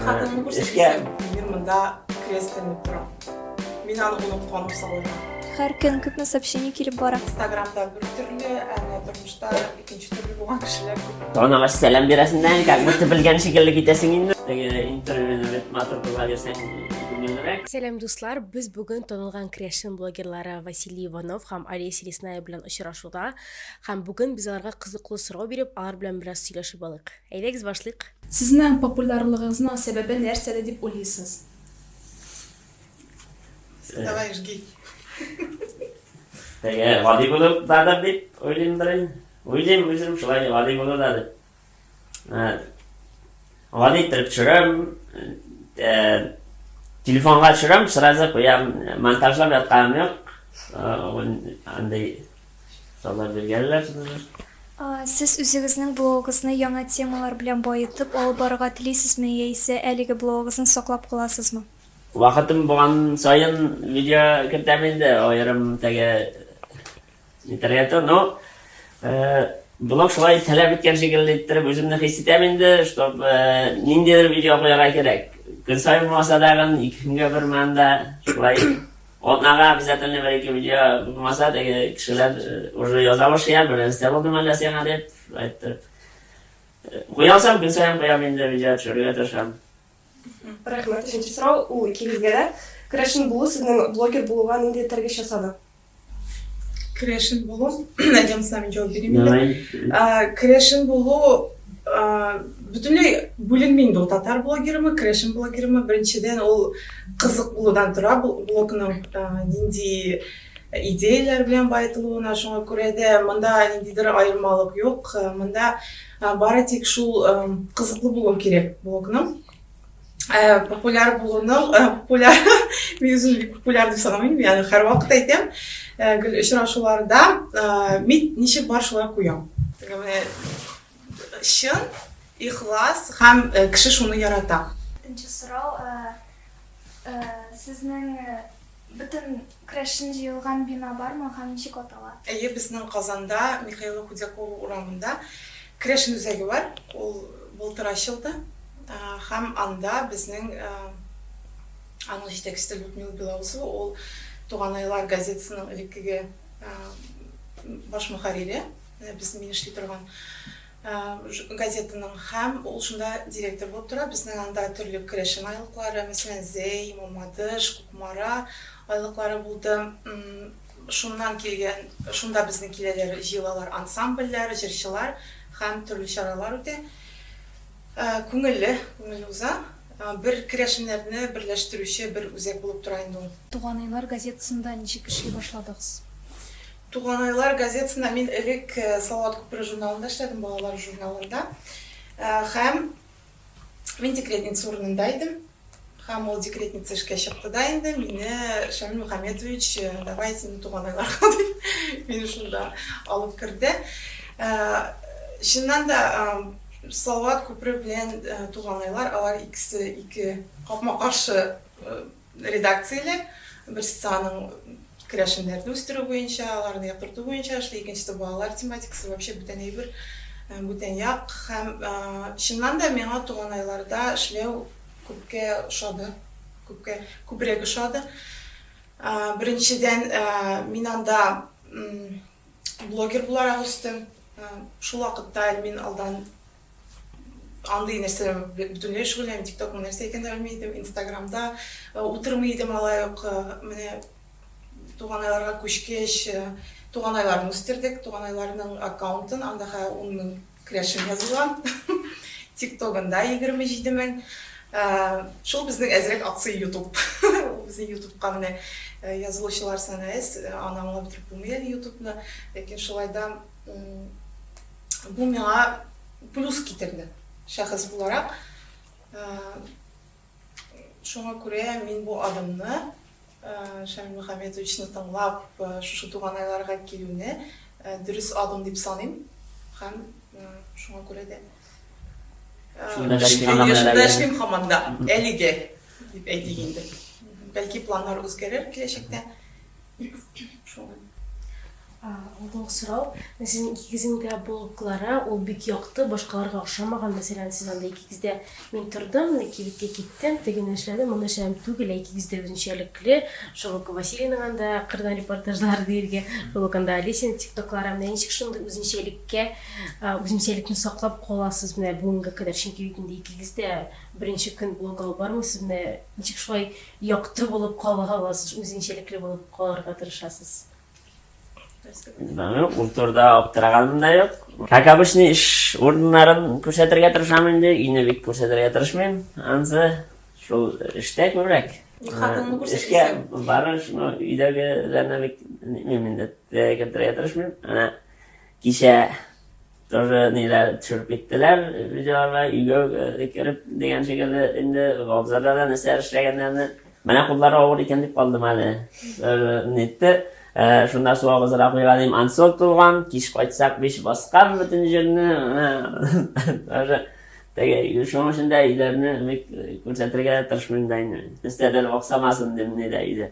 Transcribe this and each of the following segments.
Хатыныңны күрсәтсәң, мин монда крест эленеп тора. Мин аны онытканым салырга. Һәр көн күпме сообщение килеп бара. Инстаграмда бер төрле, ә менә тормышта икенче төрле булган кешеләр күп. Таныгач сәлам бирәсең дә, как будто белгән шикелле китәсең инде. Теге интервьюны бит матур кызга бирсәң, күңеллерәк. Сәлам, дуслар! Без бүген танылган кряшен блогерлары Василий Иванов һәм Олеся Лесная белән очрашуда. Һәм бүген без аларга кызыклы сорау биреп, алар белән бераз сөйләшеп алыйк. Әйдәгез, башлыйк. Сезнең популярлыгыгызның сәбәбе нәрсәдә дип уйлыйсыз? Давай, жги. Теге гади булудадыр дип уйлыймдыр инде. Уйлыйм үзем шулай гади булуда дип. Гади итеп төшерәм, телефонга төшерәм, сразу куям, монтажлап ятканым юк. Андый Саллар биргәнләр сезне. Сез үзегезнең блогыгызны яңа темалар белән баетып алып барырга телисезме яисә әлеге блогыгызны саклап каласызмы? Вакытым булган саен видео кертәм инде, аерым теге нитәргә түгел, но блог шулай таләп иткән шикелле иттереп үземне хис итәм инде, чтоб ниндидер видео куярга кирәк. Көн саен булмаса дагын, ике көнгә бер манда шулай. Атнага обязательно бер-ике видео булмаса, теге кешеләр уже яза башлыйлар, бер нәрсә булдымы әллә сиңа дип, шулай иттереп. Куя алсам, көн саен куям инде, видео төшерергә тырышам. Рәхмәт. Өченче сорау, ул икегезгә дә. Керәшен булу сезнең блогер булуга нинди этәргеч ясады? Керәшен булу, әйдә, сами җавап бирим инде. Керәшен булу бөтенләй бүленми инде ул татар блогерымы, керәшен блогерымы. Беренчедән, ул кызык булудан тора блогның нинди идеяләр белән баетылуына, шуңа күрә дә монда ниндидер аермалык юк. Монда бары тик шул кызыклы булу кирәк блогның. Популяр булуның, популяр, мин үзем бик популяр дип санамыйм, ягъни һәрвакыт әйтәм, гел очрашуларда мин ничек бар шулай куям. Менә чын, ихлас һәм кеше шуны ярата. Дүртенче сорау, сезнең бөтен крәшен җыелган бина бармы һәм ничек атала? Әйе, безнең Казанда Михаила Худякова урамында Крәшен үзәге бар, ул былтыр ачылды. Һәм анда безнең аның җитәкчесе Людмила Белоусова, ул Туганайлар газетасының элеккеге баш мөхәррире, без мин эшли торган газетаның, һәм ул шунда директор булып тора. Безнең анда төрле керәшен айлыклары, мәсәлән, Зәй, Мамадыш, Кукмара айлыклары булды. Шуннан килгән, шунда безнең киләләр, җыелалар ансамбльләр, җырчылар һәм төрле чаралар үтә. Күңелле, күңелле уза. Бер керәшеннәрне берләштерүче бер үзәк булып тора инде ул. Туганайлар газетасында ничек эшли башладыгыз? Туганайлар газетасында мин элек Салават күпере журналында эшләдем, балалар журналында. Һәм мин декретница урынында идем. Һәм ул декретница эшкә чыкты да инде, мине Шамил Мухаметович, давай сине туганайларга дип, мине шунда алып керде. Чыннан да, Салават күпере белән Туганайлар, алар икесе ике капма-каршы редакцияләр. Берсе аның керәшеннәрне үстерү буенча, аларны яктырту буенча эшли, икенчесе балалар тематикасы, вообще бүтән әйбер, бүтән як. Һәм чыннан да миңа Туганайларда эшләү күпкә ошады, күпкә күбрәк ошады. Беренчедән, мин анда блогер буларак үстем. Шул вакытта әле мин алдан андый нәрсәләр бөтенләй шөгыльләнмим, тиктокның нәрсә икәнен дә белми идем, инстаграмда утырмый идем алай ук. Менә Туганайларга күчкәч, Туганайларны үстердек, Туганайларның аккаунтын, анда хәзер 10 мең Кряшен язылган. Тиктогында 27 мең. Шул безнең әзрәк аксый Ютуб. Ул безнең Ютубка менә язылучылар саны әз, аны аңлап бетереп булмый әле Ютубны. Ләкин шулай да бу миңа плюс китерде шәхес буларак. Шуңа күрә мин бу адымны, Шамил Мөхәммәтовичны тыңлап, шушы Туганайларга килүне дөрес адым дип саныйм һәм шуңа күрә дә Шунда эшлим һаман шунда әлегә. эшлим һаман да, әлегә дип әйтик инде. Бәлки планнар үзгәрер киләчәктә. Шулай. Алдынгы сорау. Сезнең икегезнең дә блоглары ул бик якты, башкаларга охшамаган. Мәсәлән, сез анда икегез дә мин тордым, кибеткә киттем, тегене эшләдем, моны эшләдем түгел, ә икегез дә үзенчәлекле. Шул ук Василийның анда кырдан репортажлары диергә, шул ук анда Олесяның тиктоклары. Менә ничек шундый үзенчәлеккә, үзенчәлекне саклап каласыз менә бүгенгә кадәр? Чөнки бит инде икегез дә беренче көн блог алып бармыйсыз, менә ничек шулай якты булып кала аласыз, үзенчәлекле булып калырга тырышасыз? Юк, ул турыда аптыраганым да юк. Как обычно, эш урыннарын күрсәтергә тырышам инде, өйне бик күрсәтергә тырышмыйм. Ансы шул эштә күбрәк. Хатынны Эшкә күрсәтмисең. барыш, ну, өйдәгеләрне бик нитмим инде, кертергә тырышмыйм. Әнә кичә Тоже ниләр төшереп киттеләр видеоларга, өйгә кереп дигән шикелле инде абзарда да нәрсәләр эшләгәннәрне. Менә куллары авыр икән дип калдым әле. Нитте. Шунда су агызырга куйган идем, ансол тулган, кич кайтсак биш баскан бөтен җирне. Тоже теге шуның өчен дә өйләрне бик күрсәтергә тырышмыйм да инде. Нәрсәдер аксамасын дим ни дә өйдә.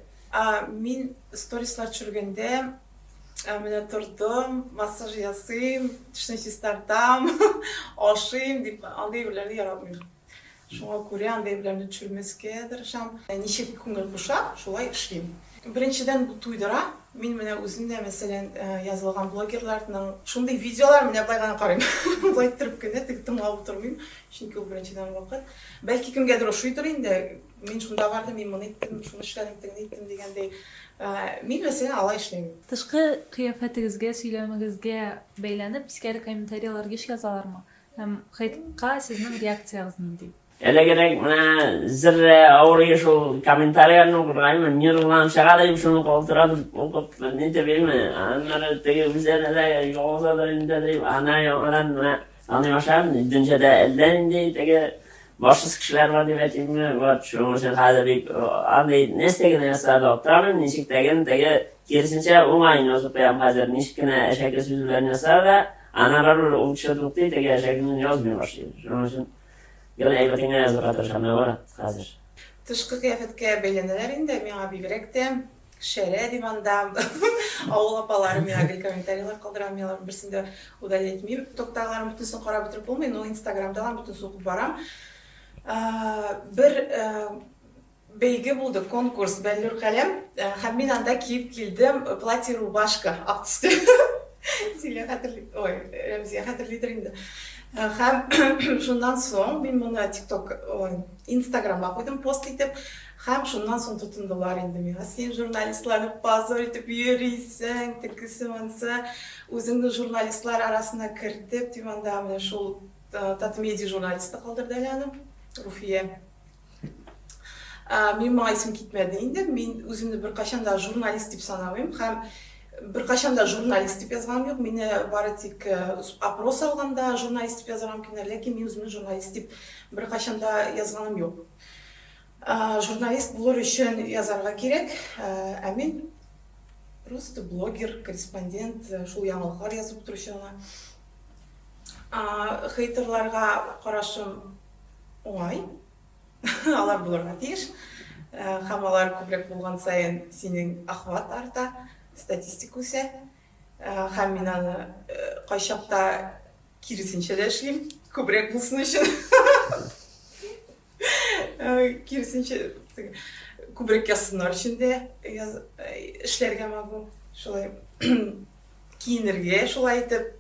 Мин сторислар төшергәндә Ә менә тордым, массаж ясыйм, тешне чистартам, ашыйм дип, андый әйберләрне яратмыйм. Шуңа күрә андый әйберләрне төшермәскә тырышам. Ничек күңел куша, шулай эшлим. Беренчедән, бу туйдыра. Мин менә үзем дә, мәсәлән, язылган блогерларның шундый видеолар менә болай гына карыйм. Болай иттереп кенә, теге тыңлап утырмыйм, чөнки ул беренчедән вакыт. Бәлки кемгәдер ошыйдыр инде, Мин шунда бардым, мин моны иттем, шуны эшләдем, тегене иттем дигәндәй. Мин, мәсәлән, алай эшләмим. Тышкы кыяфәтегезгә, сөйләмегезгә бәйләнеп, тискәре комментарийлар еш язалармы? Һәм хейтка сезнең реакциягез нинди? Элегрәк менә зеррә авырый шул комментарийларны укырга именно нервланып чыга да шуны калтыратып укып нитеп именно аннары теге үзләренә дә язадыр инде дип ана яңадан менә аның аша дөньяда әллә нинди теге Башсыз кешеләр бар дип әйтимме? Вот, шуның өчен хәзер бик андый нәрсә генә язса да аптырамыйм, ничек тәген теге киресенчә уңаен язып куям хәзер, ничек кенә әшәке сүз белән язса да, ана барыбер ул кеше туктый, теге әшәкене язмый башлый. Шуның өчен гел әйбәт генә язырга тырышам, наоборот, хәзер. Тышкы кыяфәткә бәйләнәләр инде, миңа бигрәк тә. Шәрә дип анда авыл апалары миңа гел комментарийлар калдыра, мин аларның берсен дә удалять итмим. Токтагыларның бөтенесен карап бетереп булмый, но Инстаграмда аларның бөтенесен укып барам. Бер бәйге булды, конкурс Бәллүр каләм, һәм мин анда киеп килдем платье-рубашка ак төстә. Зилә хәтерли, ой, Рәмзия хәтерлидер инде. Һәм шуннан соң мин моны TikTok, ой, Инстаграмга куйдым пост итеп. Һәм шуннан соң тотындылар инде миңа. Син журналистларны позор итеп йөрисең, тегесе монсы, үзеңне журналистлар арасына кертеп, дип анда менә шул Татмедиа журналисты калдырды әле аны, Руфия. Мин моңа исем китмәде инде. Мин үземне беркайчан да журналист дип санамыйм һәм беркайчан да журналист дип язганым юк. Мине бары тик опрос алганда журналист дип язарга мөмкиннәр, ләкин мин үземне журналист дип беркайчан да язганым юк. Журналист булыр өчен язарга кирәк, ә мин просто блогер, корреспондент, шул яңалыклар язып утыручы гына. Хейтерларга карашым уңай. Алар булырга тиеш. Һәм алар күбрәк булган саен синең охват арта, статистика үсә. Һәм мин аны кайчакта киресенчә дә эшлим, күбрәк булсын өчен. Киресенчә, күбрәк язсыннар өчен дә эшләргә могу. Шулай киенергә шулай итеп.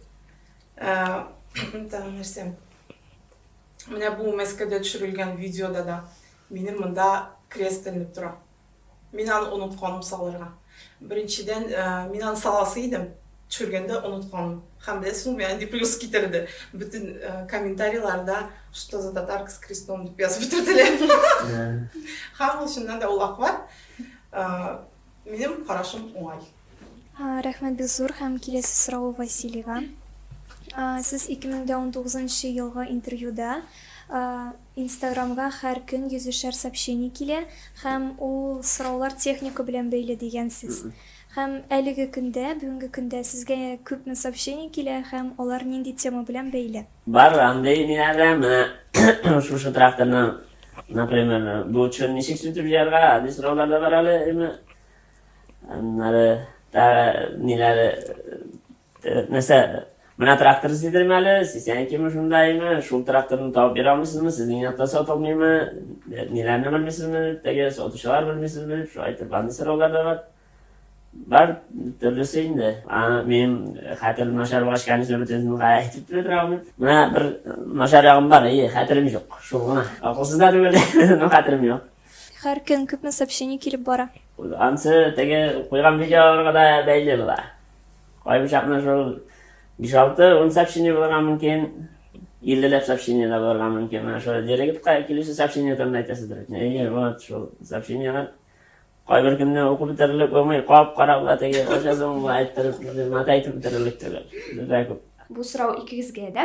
Тагын нәрсә? Менә бу Мәскәүдә төшерелгән видеода да минем монда крест эленеп тора. Мин аны онытканым салырга. Беренчедән, мин аны саласы идем, төшергәндә онытканым. Һәм беләсеңме, миңа нинди плюс китерде? Бөтен комментарийларда что за татарка с крестом дип язып бетерделәр. Һәм ул чыннан да ул охват. Минем карашым уңай. Рәхмәт бик зур һәм киләсе сорау Василийга. Сез 2019 нчы елгы интервьюда Инстаграмга һәр көн йөзешәр сообщение килә һәм ул сораулар техника белән бәйле дигәнсез. Һәм әлеге көндә, бүгенге көндә сезгә күпме сообщение килә һәм алар нинди тема белән бәйле? Бар андый ниләр дә, менә шушы тракторның, например, бу чын ничек сүтеп җыярга, андый сораулар да бар әле, әйме. Аннары. Ниләре нәрсә менә трактор эзлидерме әле, 82-ме шундаймы, шул тракторны табып бирә алмыйсызмы, сезнең якта сатылмыймы, ниләрне белмисезме, теге сатучылар белмисезме, шулай итеп андый сораулар да бар. Бар төрлесе инде. Аны минем хәтерем начар булгач, конечно, бөтенесен әйтеп тә бетерә алмыйм. Менә бер начар ягым бар, әйе, хәтерем юк. Шул гына. Акылсыз да түгел, но хәтерем юк. Һәр көн күпме сообщение килеп бара? Ансы теге куйган видеоларга да бәйле була. Кайбер чакны шул 5-6, 10 сообщение булырга мөмкин, 50-ләп сообщение дә булырга мөмкин. Менә шул директка килүче сообщение турында әйтәсездер. Әйе, вот шул сообщениеләр. Кайбер көнне укып бетерерлек булмый, кап-кара була теге, ачасың, була әйттереп, мата әйтеп бетерерлек түгел. Бездә күп. Бу сорау икегезгә дә.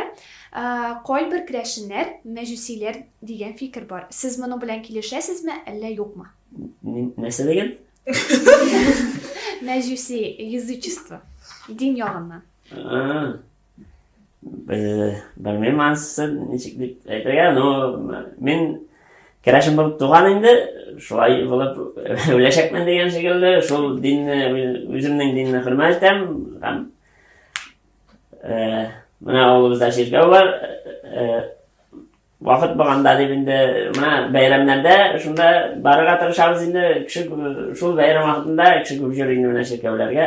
Кайбер керәшеннәр мәҗүсиләр дигән фикер бар. Сез моның белән килешәсезме, әллә юкмы? Нәрсә дигән? Мәҗүси, язычество. Дин ягыннан. Белмим анысы ничек дип әйтергә, но мин керәшен булып туган инде, шулай булып үләчәкмен дигән шикелле, шул динне, үземнең динне хөрмәт итәм һәм менә авылыбызда чиркәү бар, Вакыт булганда дип инде, менә бәйрәмнәрдә шунда барырга тырышабыз инде, кеше шул бәйрәм вакытында кеше күп йөри инде менә чиркәүләргә.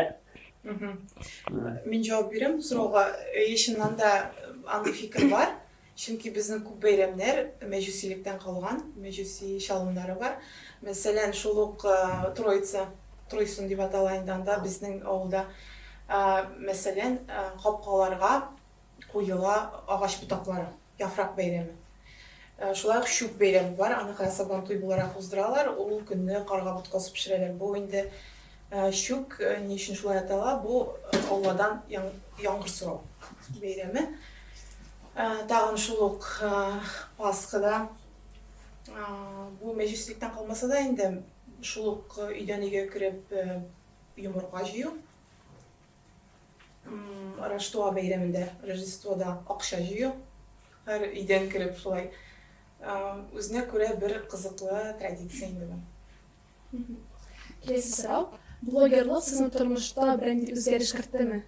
Мин җавап бирәм бу сорауга. Әйе, чыннан да андый фикер бар. Чөнки безнең күп бәйрәмнәр мәҗүсилектән калган, мәҗүси чалымнары бар. Мәсәлән, шул ук Троица, Тройсын дип атала инде анда безнең авылда. Мәсәлән, капкаларга куела агач ботаклары, яфрак бәйрәме. Шулай ук чүп бәйрәме бар, аны хәзер Сабантуй буларак уздыралар, ул көнне карга боткасы пешерәләр. Бу инде чүк ни өчен шулай атала, бу Алладан яңгыр сорау бәйрәме. Тагын шул ук Пасхада, бу мәҗүсилектән калмаса да инде, шул ук өйдән өйгә кереп йомырка җыю. Раштуа бәйрәмендә, Рождествода акча җыю. Һәр өйдән кереп шулай. Үзенә күрә бер кызыклы традиция инде бу. Киләсе сорау. Блогерлык сезнең тормышта берәр нинди үзгәреш керттеме?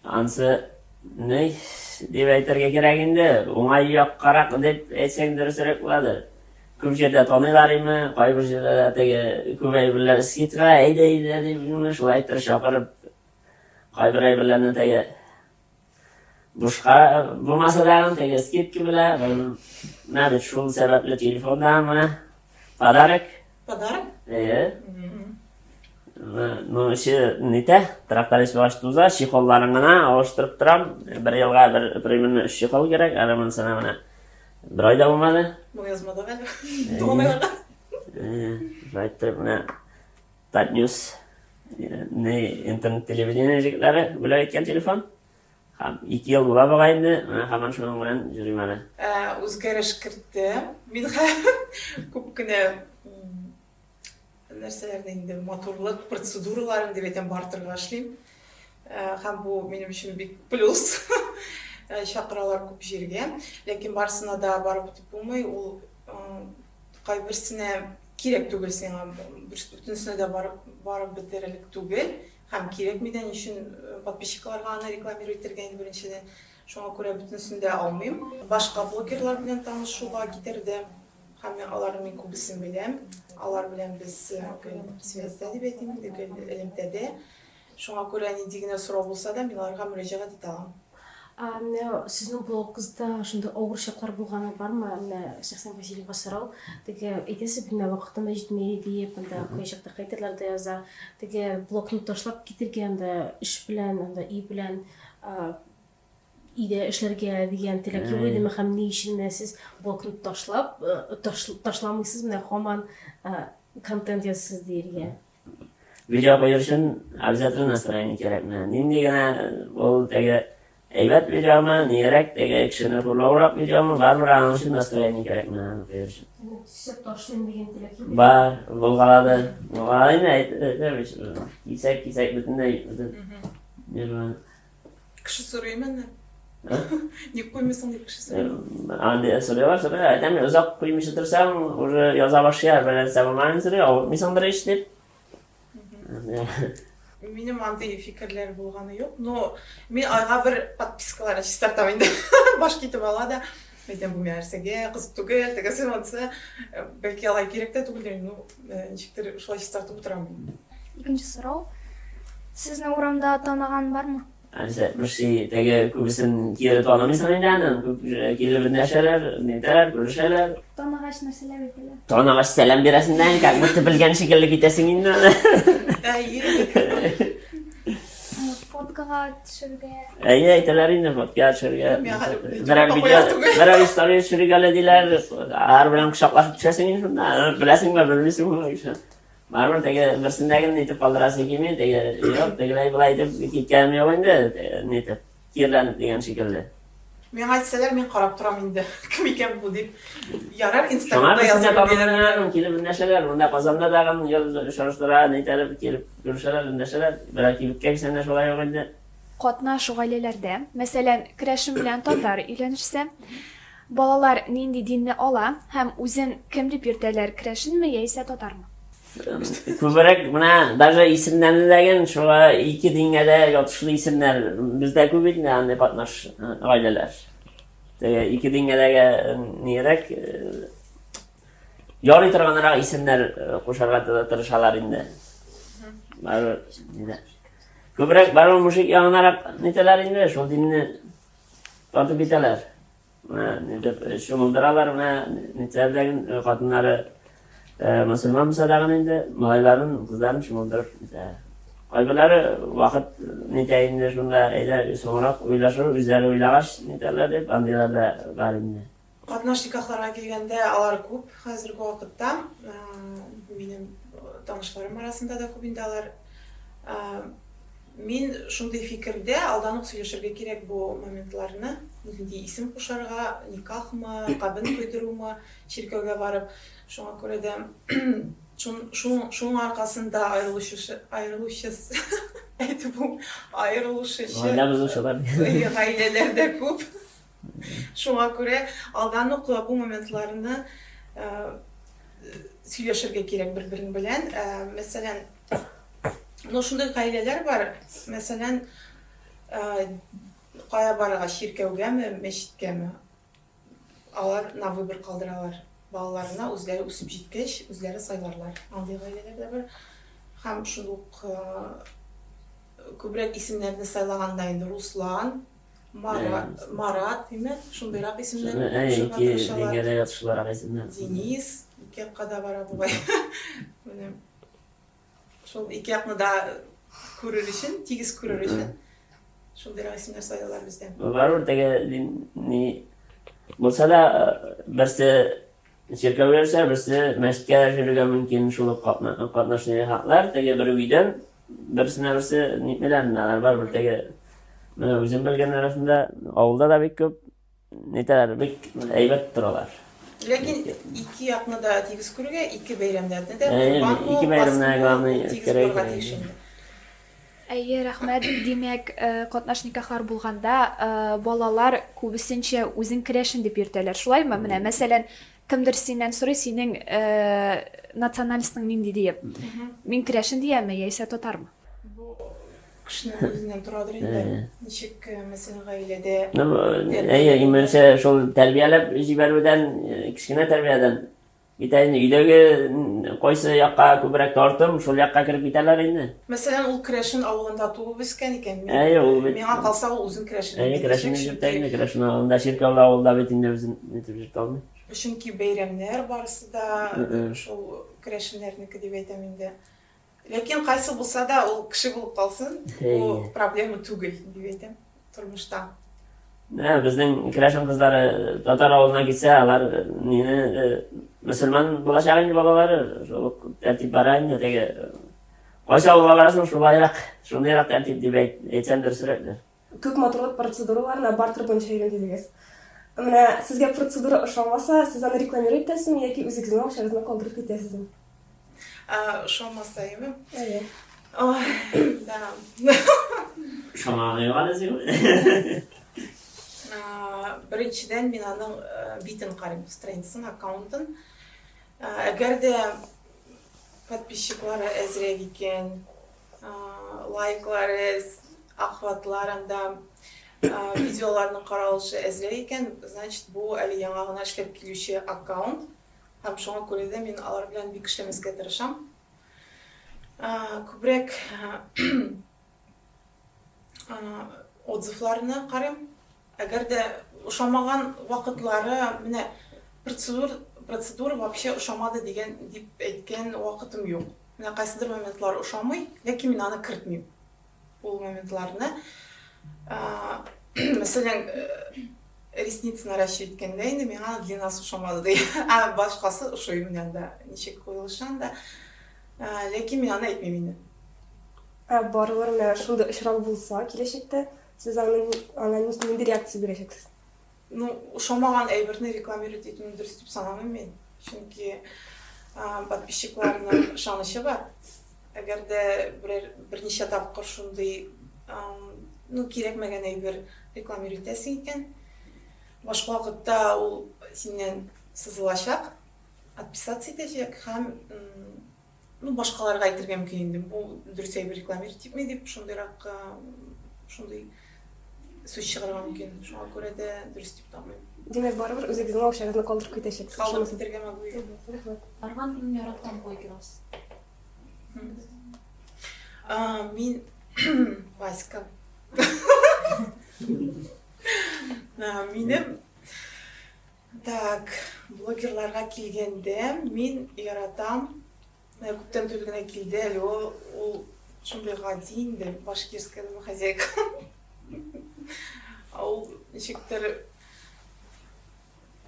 Ансы ни дип әйтергә кирәк инде, уңай яккарак дип әйтсәң дөресрәк буладыр. Күп җирдә таныйлар име, кайбер җирдә дә теге күп әйберләр скидка, әйдә, әйдә дип, шулай итеп чакырып, кайбер әйберләрне теге бушка булмаса да, теге скидка белән, менә бит шул сәбәпле телефонда менә подарок. Подарок? Әйе. Ну, еще нитә, тракторист булгач туза, чехолларын гына алыштырып торам. Бер елга бер примерно өч чехол кирәк, әле монысына менә бер ай да булмады. Моны язмадык әле. Туганайларга. Шулай итеп, менә Татньюс, не интернет телевидение җегетләре бүләк иткән телефон. Һәм 2 ел була бугай инде, менә һаман шуның белән йөрим әле. Үзгәреш кертте. Мин күп кенә нәрсәләрне инде матурлык процедураларын дип әйтәм, бартерга эшлим. Һәм бу минем өчен бик плюс. Чакыралар күп җиргә. Ләкин барысына да барып бетеп булмый. Ул кайберсенә кирәк түгел сиңа, бөтенесенә дә барып бетерерлек түгел. Һәм кирәкми дә, ни өчен подписчикларга аны рекламировать итәргә инде беренчедән. Шуңа күрә бөтенесен дә алмыйм. Башка блогерлар белән танышуга китерде. Һәм мин аларның мин күбесен беләм. Алар белән без гел связьдә дип әйтим инде, гел элемтәдә. Шуңа күрә нинди генә сорау булса да, мин аларга мөрәҗәгать итә алам. Ә менә сезнең блогыгызда шундый авыр чаклар булганы бармы? Менә шәхсән Василийга сорау. Теге әйтәсез бит, менә вакытым да җитми диеп, анда кайчакта хейтерлар да яза. Теге блогны ташлап китергә анда эш белән, анда өй белән өйдә эшләргә дигән теләк юк идеме һәм ни өчен менә сез блогны ташлап, ташламыйсыз, менә һаман контент язасыз диергә? Видео куер өчен обязательно настроение кирәк менә. Нинди генә ул теге әйбәт видеомы, нирәк теге кешене хурлаурак видеомы, барыбер аның өчен настроение кирәк менә аны куер өчен. Төсеп ташлыйм дигән теләк юк. Бар, булгалады. Булгалады инде, әйтәм, кисәк, кисәк бөтенләй бөтен. Нервы. Кеше сорый менә. Ник куймыйсың дип кеше сорый. Андый сорыйлар, сорыйлар. Әйтәм, озак куймыйча торсаң, уже яза башлыйлар, бер нәрсә булмаган сорый, авыртмыйсыңдыр ич дип. Минем андый фикерләр булганы юк. Но мин айга бер подпискаларны чистартам инде. Баш китеп ала да. Әйтәм, бу миңа нәрсәгә кызык түгел, тегесе монысы. Бәлки алай кирәк тә түгелдер, ну, ничектер шулай чистартып утырам мин. Икенче сорау. Сезне урамда таныган бармы? Нәрсә, бер ши теге күбесен кире танымыйсың инде аның, күп килеп эндәшәләр, нитәләр, күрешәләр. Таныгач нәрсәләр әйтәләр? Таныгач сәлам бирәсең дә, как будто белгән шикелле китәсең инде аны. Әйе. Фоткага төшергә. Әйе, әйтәләр инде фоткага төшергә. Берәр видео, берәр история төшерик әле диләр. Алар белән кочаклашып төшәсең инде шунда. Беләсеңме, белмисеңме? Барыбер теге берсендә генә нитеп калдырасы килми, теге юк, тегеләй болай итеп киткәнем юк инде, нитеп, киреләнеп дигән шикелле. Миңа әйтсәләр, мин карап торам инде, кем икән бу дип. Ярар, Инстаграмда язып бирәләр. Килеп эндәшәләр, монда Казанда тагын гел очраштыра, нитәләр, килеп күрешәләр, эндәшәләр. Берәр кибеткә килсәң дә шулай ук инде. Катнаш гаиләләрдә, мәсәлән, керәшен белән татар өйләнешсә, Балалар нинди динне ала һәм үзен кем дип йөртәләр, керәшенме яисә татармы? Күбрәк менә даже исемнәрне дә ген шуңа ике дингә дә ятышлы исемнәр бездә күп бит инде андый катнаш гаиләләр. Теге ике дингә дә нирәк ярый торганрак исемнәр кушарга тырышалар инде. Барыбер күбрәк барыбер мужик ягынарак нитәләр инде, шул динне Татып итәләр. Менә нитеп чумылдыралар, менә нитәләр дә хатыннары мөселман булса да инде малайларын, кызларын чумылдырып нитә. Кайберләре вакыт нитә инде шунда, әйдә соңрак уйлашыр, үзләре уйлагач нитәләр дип, андыйлар да бар инде. Катнаш никахларга килгәндә, алар күп хәзерге вакытта. Минем танышларым арасында да күп инде алар. Мин шундый фикердә, алдан ук сөйләшергә кирәк бу моментларны, нинди исем кушарга, никахмы, кабен койдырумы, чиркәүгә барып. Шуңа күрә дә шуның аркасында аерылучы, аерылучы, әйтеп бу, аерылышучы Гаилә бозучылар. гаиләләр дә күп. Шуңа күрә алдан ук бу моментларны сөйләшергә кирәк бер-берең белән. Мәсәлән, ну шундый гаиләләр бар, мәсәлән, кая барырга, чиркәүгәме, мәчеткәме? Алар на выбор калдыралар. Балаларына үзләре үсеп җиткәч, үзләре сайларлар. Андый гаиләләр дә бар. Һәм шул ук күбрәк исемнәрне сайлаганда инде Руслан, Марат, Марат, димәк, шундыйрак исемнәр кушырга тырышалар. Дингә дә ятышлырак исемнәр. Денис, ике якка да бара бугай. Менә шул ике якны да күрер өчен, тигез күрер өчен шундыйрак исемнәр сайлыйлар бездә. Барыбер теге ни булса да берсе чиркәүгә йөрсә, берсе мәчеткә йөрергә мөмкин, шул ук катнаш никахлар теге бер өйдән Берсенә берсе нитмиләр инде, алар барыбер теге менә үзем белгән арасында авылда да бик күп нитәләр, бик әйбәт торалар. Ләкин ике якны да тигез күрергә, ике бәйрәмнәрне дә, Корбанмы, ике бәйрәмне главный тигез күрергә тиеш инде. Әйе, рәхмәт. Димәк, катнаш никахлар булганда, балалар күбесенчә үзен керәшен дип йөртәләр, шулаймы? Менә, мәсәлән, Кемдер синнән сорый, синең национальностың нинди диеп. Мин керәшен диямме, яисә татармы? Бу кешенең үзеннән торадыр инде. Ничек, мәсәлән, гаиләдә. Ну, әйе, именчә шул тәрбияләп җибәрүдән, кечкенә тәрбиядән китә инде. Өйдәге кайсы якка күбрәк тартым, шул якка кереп китәләр инде. Мәсәлән, ул керәшен авылында туып үскән икән, Әйе, ул бит. Миңа калса, ул үзен керәшен дип әйтәчәк. Әйе, керәшен дип йөртә инде, керәшен авылында, чиркәүле авылда бит инде үзен нитеп йөртә алмый. Чөнки бәйрәмнәр барысы да шул керәшеннәрнеке дип әйтәм инде. Ләкин кайсы булса да, ул кеше булып калсын, бу проблема түгел дип әйтәм тормышта. Менә безнең керәшен кызлары татар авылына китсә, алар мине мөселман булачак инде балалары, шул ук тәртип бара инде теге. Кайсы авылга барасың, шулайрак, шундыйрак тәртип дип әйтсәм дөресрәктер. Күп матурлык процедураларына бартер буенча йөрим дидегез. Менә сезгә процедура ошамаса, сез аны рекламировать итәсезме яки үзегезнең акчагызны калдырып китәсезме? Ошамаса, әйеме? Әйе. Ой, да. Ошамаганы юк әле сиңа. Беренчедән, мин аның битен карыйм, страницасын, аккаунтын. Әгәр дә подписчиклары әзрәк икән, Лайклар әз, охватлар анда, видеоларның каралышы әзрәк икән, значит, бу әле яңа гына эшләп килүче аккаунт. Һәм шуңа күрә дә мин алар белән бик эшләмәскә тырышам. Күбрәк отзывларны карыйм. Әгәр дә ошамаган вакытлары, менә процедур, процедура вообще ошамады дигән дип әйткән вакытым юк. Менә кайсыдыр моментлар ошамый, ләкин мин аны кертмим. Ул моментларны. Мәсәлән, ресницы наращивать иткәндә инде миңа длинасы ошамады ди. Ә башкасы ошый менә анда, ничек куелышы анда. Ләкин мин аны әйтмим инде. Ә барыбер менә шундый очрак булса киләчәктә, сез аны аңа нинди реакция бирәчәксез? Ну, ошамаган әйберне рекламировать итүне дөрес дип санамыйм мин. Чөнки подписчикларның ышанычы бар. Әгәр дә берәр берничә тапкыр шундый ну, кирәкмәгән әйбер рекламировать итәсең икән, башка вакытта ул синнән сызылачак, отписаться итәчәк һәм ну, башкаларга әйтергә мөмкин инде, бу дөрес әйбер рекламировать итми дип, шундыйрак шундый сүз чыгарырга мөмкин. Шуңа күрә дә дөрес дип тапмыйм. Димәк, барыбер үзегезнең акчагызны калдырып китәчәксез. Калдырып китәргә могу. Рәхмәт. Арган иң яраткан блогерыгыз? Мин Васька. Минем так, блогерларга килгәндә, мин яратам. Менә күптән түгел генә килде әле ул, ул шундый гади инде, башкирская домохозяйка. Ул ничектер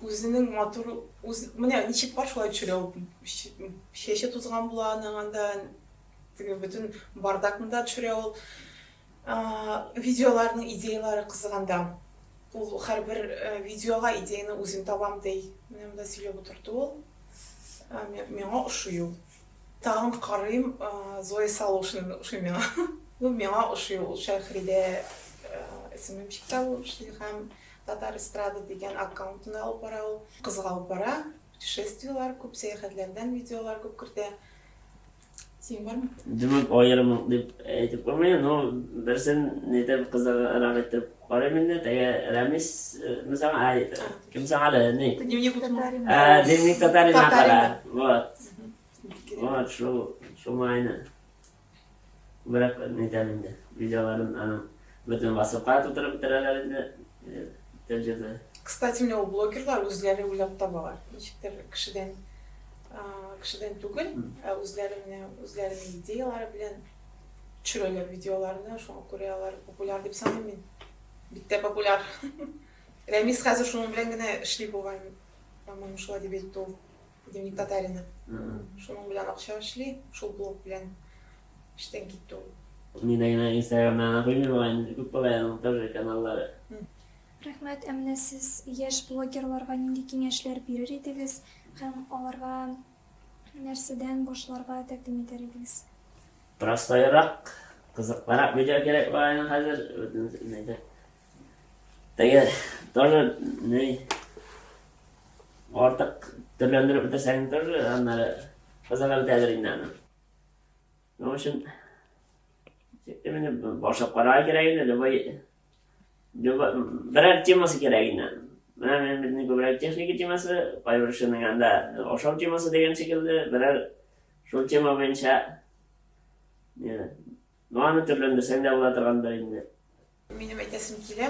үзенең матур, үз, менә ничек бар шулай төшерә ул. Чәче тузган була аның анда, теге бөтен бардакны да төшерә ул. Видеоларның идеялары кызыганда. Ул һәрбер видеога идеяны үзем табам ди. Менә монда сөйләп утырды ул. Миңа ошый ул. Тагын карыйм, Зоя Солошина ошый миңа. Ну, миңа ошый ул. Шәһридә СММщикта булып эшли һәм Татар эстрада дигән аккаунтын алып бара ул. Кызык алып бара. Путешествиеләр күп, сәяхәтләрдән видеолар күп кертә. Синең бармы? Димәк, аерым дип әйтеп куймыйм, но берсен нитеп кызыграк итеп карыйм инде. Теге Рәмис, мисал, ай, кем соң әле, ни? Дневник Татарина. Ә, Дневник Татарина кара. Вот. Вот, шул, шул майны. Күбрәк нитәм инде. Видеоларын аның бөтен WhatsApp-ка тутырып бетерәләр инде. Тәҗрибә. Кстати, менә ул блогерлар үзләре уйлап табалар. Ничектер кешедән кешедән түгел, ә үзләре менә үзләренең идеялары белән төшерәләр видеоларны, шуңа күрә алар популяр дип саныйм мин. Бик тә популяр. Рәмис хәзер шуның белән генә эшли бугай, по-моему, шулай дип әйтте ул. Дневник татарина. Шуның белән акча эшли, шул блог белән эштән китте ул. Миндә генә Инстаграмнан гына куймый бугай инде, күп бугай аның тоже каналлары. Рәхмәт, ә менә сез яшь блогерларга нинди киңәшләр бирер идегез һәм аларга нәрсәдән башларга тәкъдим итәр идегез? Простойрак, кызыклырак видео кирәк бугай инде хәзер, бөтенесен әйтә. Теге тоже ни артык төрләндереп бетерсәң тоже аннары кызыгы бетәдер инде аның. Шуның өчен именно башлап карарга кирәк инде, любой любой берәр темасы кирәк инде. Менә минем бит күбрәк техника темасы, кайбер кешенең анда ашау темасы дигән шикелле, берәр шул тема буенча ну, аны төрләндерсәң дә була торгандыр инде. Минем әйтәсем килә,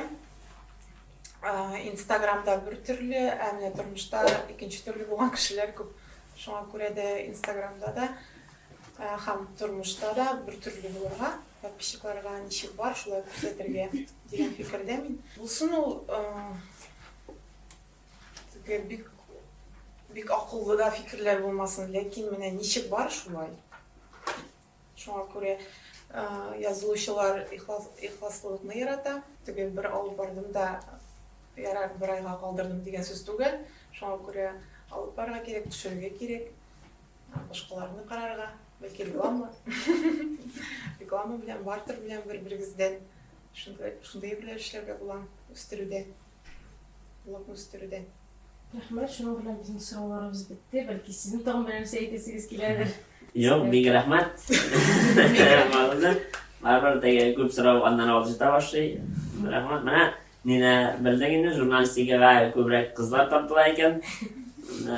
Инстаграмда бер төрле, ә менә тормышта икенче төрле булган кешеләр күп. Шуңа күрә дә Инстаграмда да һәм тормышта да бер төрле булырга, подписчикларга ничек бар, шулай күрсәтергә дигән фикердә мин. Булсын ул теге бик бик акыллы да фикерләр булмасын, ләкин менә ничек бар, шулай. Шуңа күрә язылучылар ихлас, ихласлылыкны ярата. Теге бер алып бардым да, ярар, бер айга калдырдым дигән сүз түгел. Шуңа күрә алып барырга кирәк, төшерергә кирәк, башкаларны карарга, бәлки реклама. Реклама белән, бартер белән бер-берегездән шундый шундый әйберләр эшләргә була үстерүдә, блогны үстерүдә. Рәхмәт, шуның белән безнең сорауларыбыз бетте. Бәлки сезнең тагын берәр нәрсә әйтәсегез киләдер. Юк, бик рәхмәт. Барыбер теге күп сорау аннан алҗыта башлый. Рәхмәт. Менә Нина белдең инде, журналистикага күбрәк кызлар тартыла икән. Менә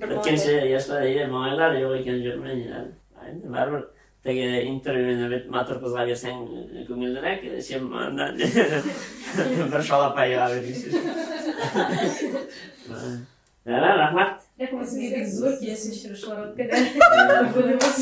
Беткәнче яшьләр әйе, малайлар юк икән җөрмә ниләр. Инде барыбер теге интервьюны бит матур кызга бирсәң күңеллерәк, чем анда бер шалапайга биргән. Ярар, рәхмәт. Рәхмәт сезгә бик зур, киләсе очрашуларга кадәр. Булыгыз.